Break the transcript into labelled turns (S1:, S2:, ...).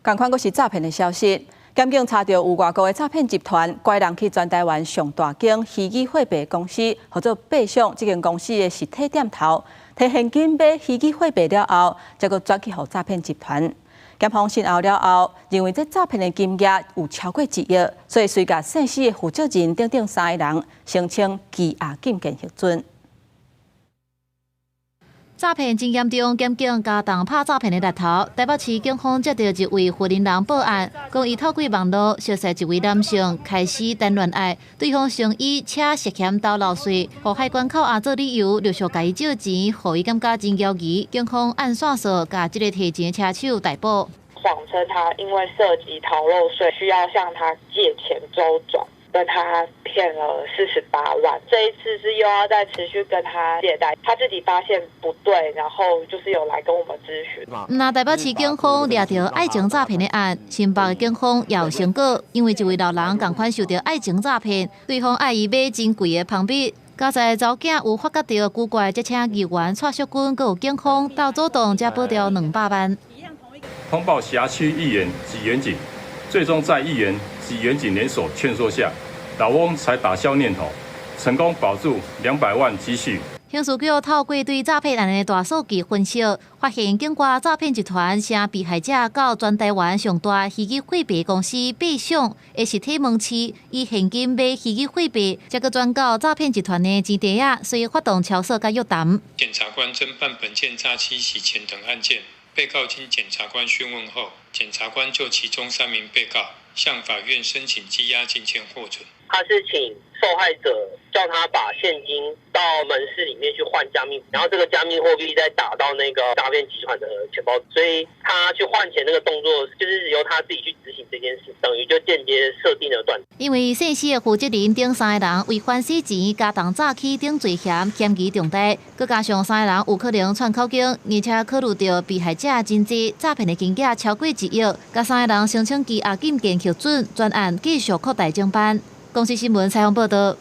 S1: 仝款閣是詐騙的消息，檢警查著有外國的詐騙集團，拐人去全台灣上大間虛擬貨幣公司，號做幣賞這間公司的實體店頭，提現金買虛擬貨幣了後，才閣轉去予詐騙集團。檢方審後了後，認為這詐騙的金額有超過1億，所以隨共姓施的負責人等等三个人申請羈押禁見核准。
S2: 詐騙真嚴重，檢警加重拍詐騙的獵頭。台北市警方接著一位雲林人報案，講伊透過網路熟識一位男性，開始談戀愛，對方先以車涉嫌偷漏稅，予海關扣押做理由，陸續共伊借錢，予伊感覺真枵疑。警方按線索，共這个提錢車手逮捕。
S3: 謊稱他因為涉及逃漏稅，需要向他借錢周轉。跟他騙了48萬，這一次是又要再持續跟他借貸，他自己發現不對，然後就是有來跟我們諮詢。
S2: 那台北市警方掠著愛情詐騙的案，新北的警方也有成果，因為一位老人仝款受著愛情詐騙，對方愛伊買真貴的蜂蜜，佳哉查某囝有發覺著古怪，才請議員蔡淑君，閣有警方鬥主動，才保著200萬。
S4: 通報轄區議員及員警，最終在議員及員警聯手勸說下，老翁才打消念頭，成功保住200萬積蓄。
S2: 刑事局透過對詐騙案的大數據分析，發現境外詐騙集團請被害者到全台灣上大虛擬貨幣公司幣賞的實體門市，以現金買虛擬貨幣，才閣轉到詐騙集團的錢袋仔，所以發動敲索佮約談。
S5: 檢察官偵辦本件詐欺洗錢等案件，被告經檢察官訊問後，檢察官就其中三名被告向法院申請羈押禁見獲准。
S6: 他是請受害者叫他把現金到門市裡面去換加密，然後這個加密貨幣再打到那個詐騙集團的錢包，所以他去換錢那個動作就是由他自己去執行這件事，等於就間接設定了斷。
S2: 因為姓施的負責人等三个人違反洗錢、加重詐欺等罪嫌，嫌疑重大，閣加上三个人有可能串口供，而且考慮著被害者真濟，詐騙的金額超過1億，共三个人申請羈押禁見核准，專案繼續擴大偵辦。公視新聞採訪報導。